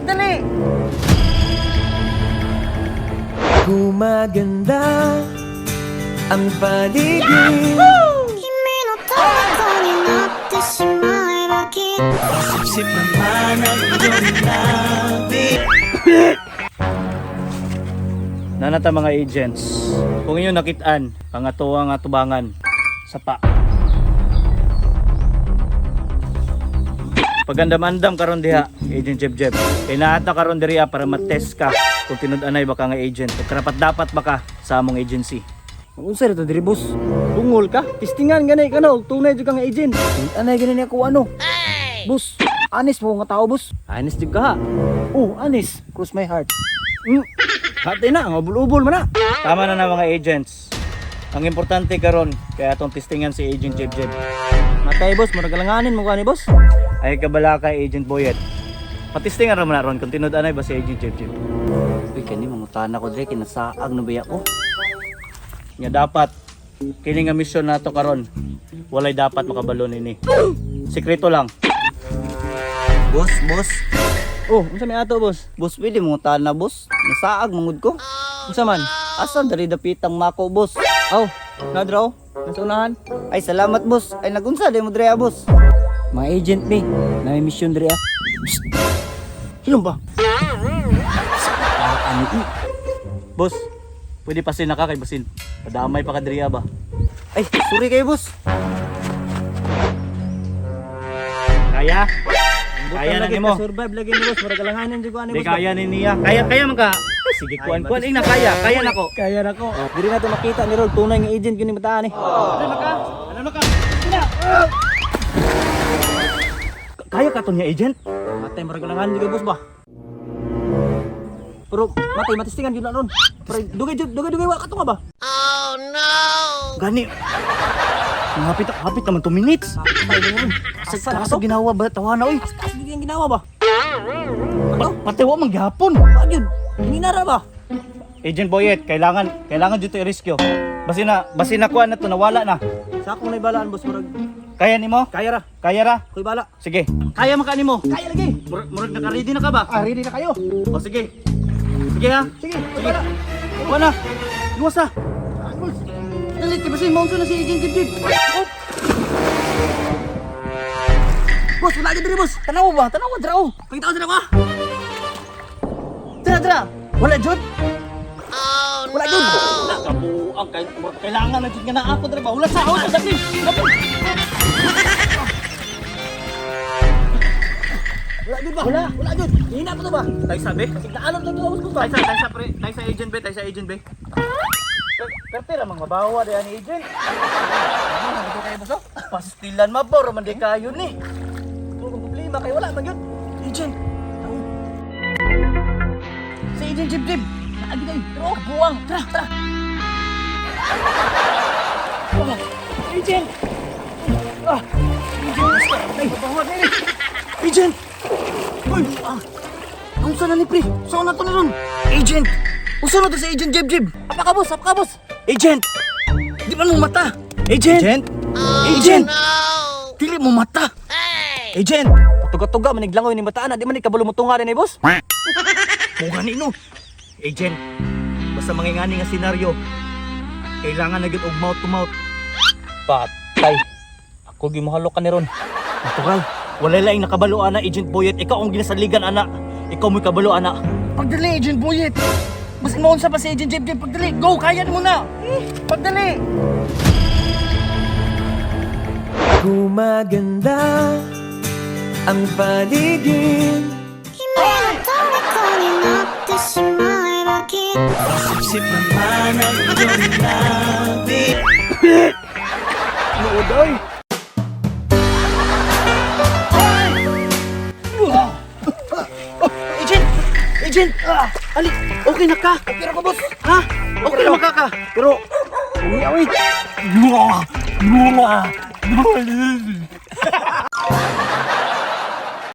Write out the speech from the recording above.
Pagdali! Gumaganda ang paligid. 君の虜になってしまえばきっと Sipsip naman ang iyong labi. Nanata mga agents, kung inyo nakitaan ang ato ang atubangan sa pa. Pagandam-andam karon diha, Agent Jeb Jeb. Kay naata karon diriya para matest ka kung tinud-anay ba ka nga agent o karapat dapat ba ka sa among agency. Unsa ra to diri, boss? Bungol ka, testingan gani ka no, og tunay jud ka nga agent. Anay gani ako ano? Boss, anis mo nga tao, boss. Honest jud ka ha. Oh, anis. Cross my heart. Hatay na, ang ubol-ubol man na. Tama na na mga agents. Ang importante karon kay atong testingan si Agent Jeb Jeb. Matay, boss, murag alanganin mo kani, boss. Ay kabala kay Agent Boyet. Patistingan ra man na ron kung tinud-anay ba si Agent Jeb Jeb. Uy, kani mangutana ko diri kinasaag na biya ko. Nga dapat kini nga misyon nato karon walay dapat makabalo nini. Sekreto lang. Boss, boss. Oh, unsa may ato, boss? Boss, pwede mangutana, boss. Nasaag mangud ko. Unsa man? Asa dari dapitang mako, boss? Aw, nadraw. Nasa unahan. Ay, salamat, boss. Ay, nagunsa di mo dre, boss. Mga agent ni, na may mission diri ah. Sino ba? Boss, pwede pasin na ka kay basin. Padamay pa ka diriya ba? Ay, sorry kayo, boss. Kaya? Kaya na nimo. Survive lagi ni boss, murag alanganin jud ko ani, Di boss. kaya ni niya. Kaya kaya man ka. Ay, sige kuan kuan ing na kaya, kaya nako. Kaya na ko. Diri na to makita ni Rol, tunay nga agent gyud ni bataan eh. Ano ka? Ano ka? Kaya ka to niya agent? Matay, murag alanganin jud kay boss ba? Pero matay matistingan jud na ron. Pero dugay jud, dugay dugay wa ka to nga ba? Gani. Hapit hapit naman 2 minutes. Patay ni ron. Asa na Asa to? ginawa ba tawa na oy? As gyud ang ginawa ba? Pati wa man gihapon. Wa gyud. Hinara ba? Agent Boyet, kailangan kailangan dito i-rescue. Basin na kuan na to nawala na. Sa akong naibalaan, boss, murag Kaya nimo? kaya ra. Kaya ra? Koy bala. Sige. Kaya man ka nimo. Kaya lagi. Murag, murag naka-ready na ka ba? Ah, ready na kayo. O sige. Sige ha. Sige, koy bala. Kuan na. Luwas na. Dali, kay basin maunsa na si Agent Jib Jib. Oh. Boss, wala gyud diri, boss. Tanaw ba? Tanaw dira oh. Pangitaon sila ko. ah. Tara, tara. Wala jud. Wala gyud. Kabuang kay kailangan na jud nga na ako diri ba. Wala sa ako sa dali. Dali. Wala gyud ba? Wala, wala gyud. Hina pa to ba? Tay sabi? Sigdaanon to to, boss ba? Tay sa tay sa pre, tay sa agent be, tay sa agent be. Pero pera mang mabawa di ani agent. Ano kayo, boss? oh? Pastilan mabor man di kayo ni. Kung problema kay wala man gyud. Agent. Si Agent Jib Jib. Naagi tayo. Pero oh, Buang. Tara, tara. Agent. Ah, Agent, basta. Ay, mabawa na ni. Agent. Uy, ah. Unsa na ni pre? Saan na to na ron? Agent. Usa na to si Agent Jib Jib. Apa ka, boss? Apa ka, boss? Agent! Di ba nung mata? Agent! Agent! Agent! Dili mo mata! Agent! Patuga-tuga manig langoy ni bataan, di man ni kabalo mo tunga din eh, boss. Muga ni no! Agent! Basta mangingani nga senaryo, kailangan na gyud og mouth to mouth. Patay. Ako gimuhalok ka ni ron. Natural, wala laing nakabalo ana Agent Boyet. Ikaw ang ginasaligan ana. Ikaw mo'y kabalo ana. Pagdali Agent Boyet. Basin maunsa pa si Agent Jeb Jeb. Pagdali, go kaya mo na. Pagdali. Gumaganda ang paligid. 君の虜になってしまえばきっと Sipsip naman ang iyong labi. Nood ay. Agent! Agent! Ah, ali, okay na ka? Okay ra ko, boss. Ha? Okay na ka ka? Pero uwi awit. Mwah! Mwah! Mwah!